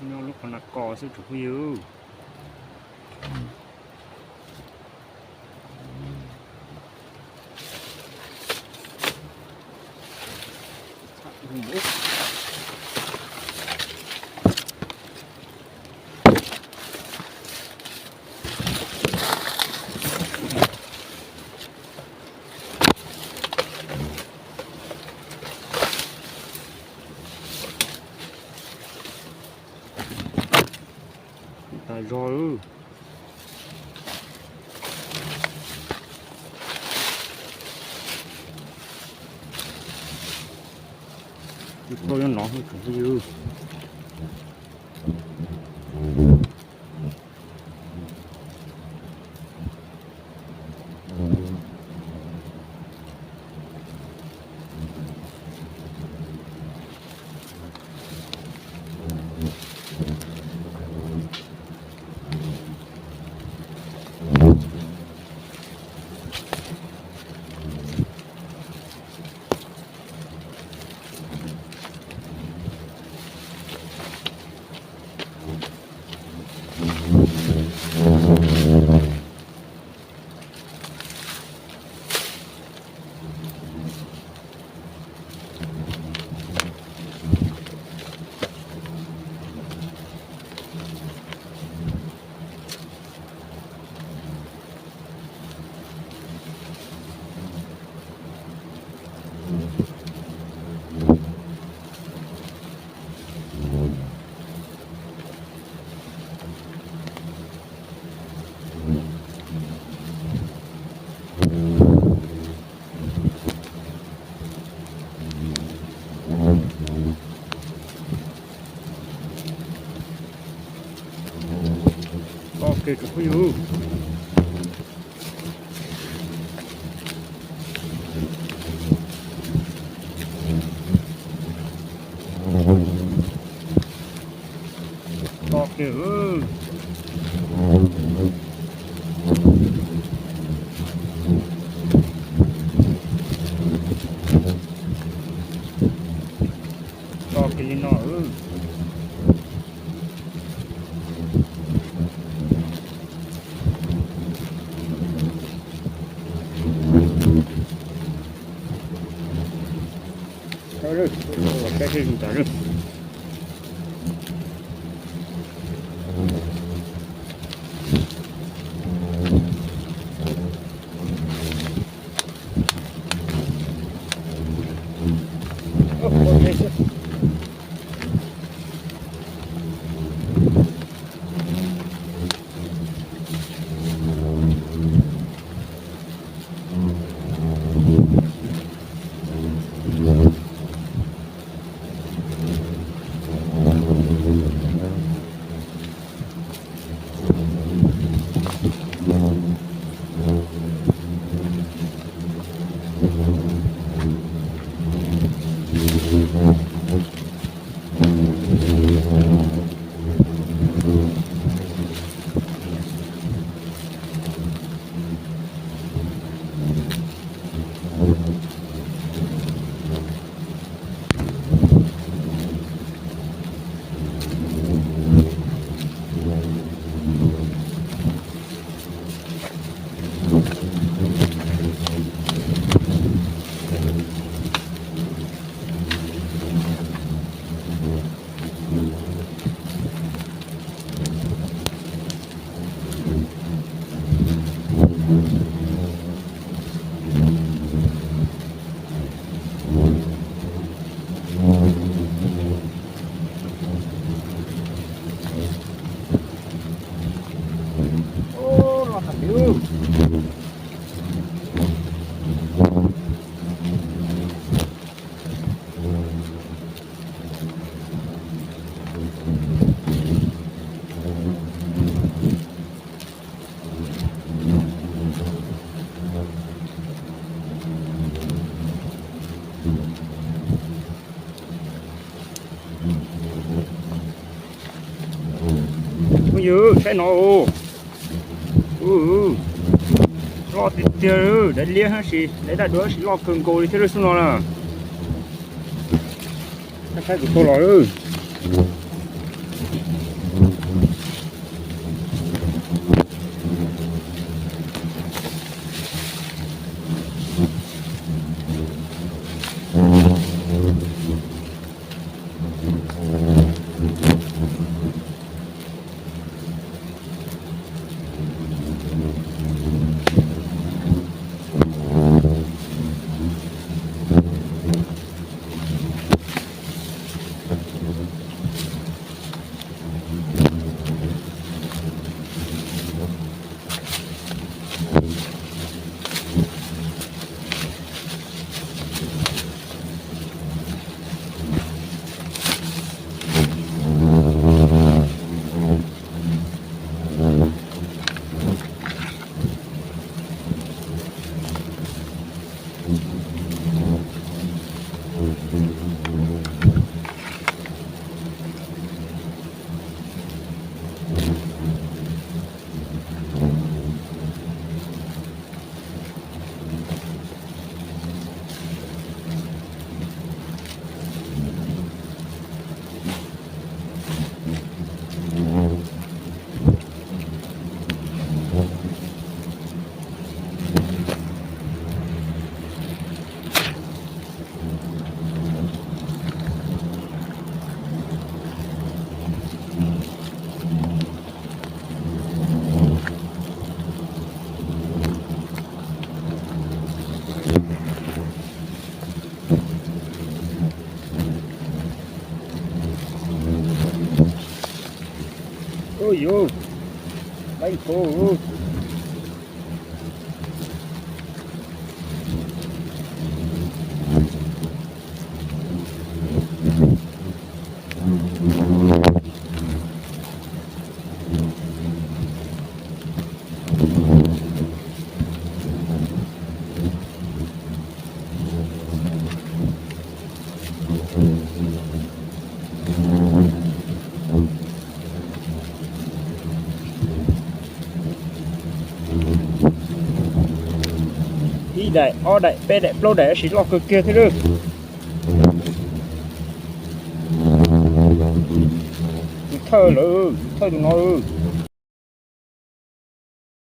Nyob lub qhov na kos xwb tsoom phooj ywg. Tas zog lawm. Tus tau nyob no tsoom phooj ywg. Ok, tsoom phooj ywg. Tso kiag. Tso kiag li no. Peb sib zus tas lawm. Yog saib no, loj tiag tiag, daim liab tab sis daim daj duab tab sis loj kawg nkaus li thiab lawm xwb no na. Saib kuv tau los lawm. Ui yus, leej puv. Ib daim, ob daim, peb daim, plaub daim tab sis loj kawg kiag thiab lawm. Tus thawj lawm, tus thawj tus no lawm.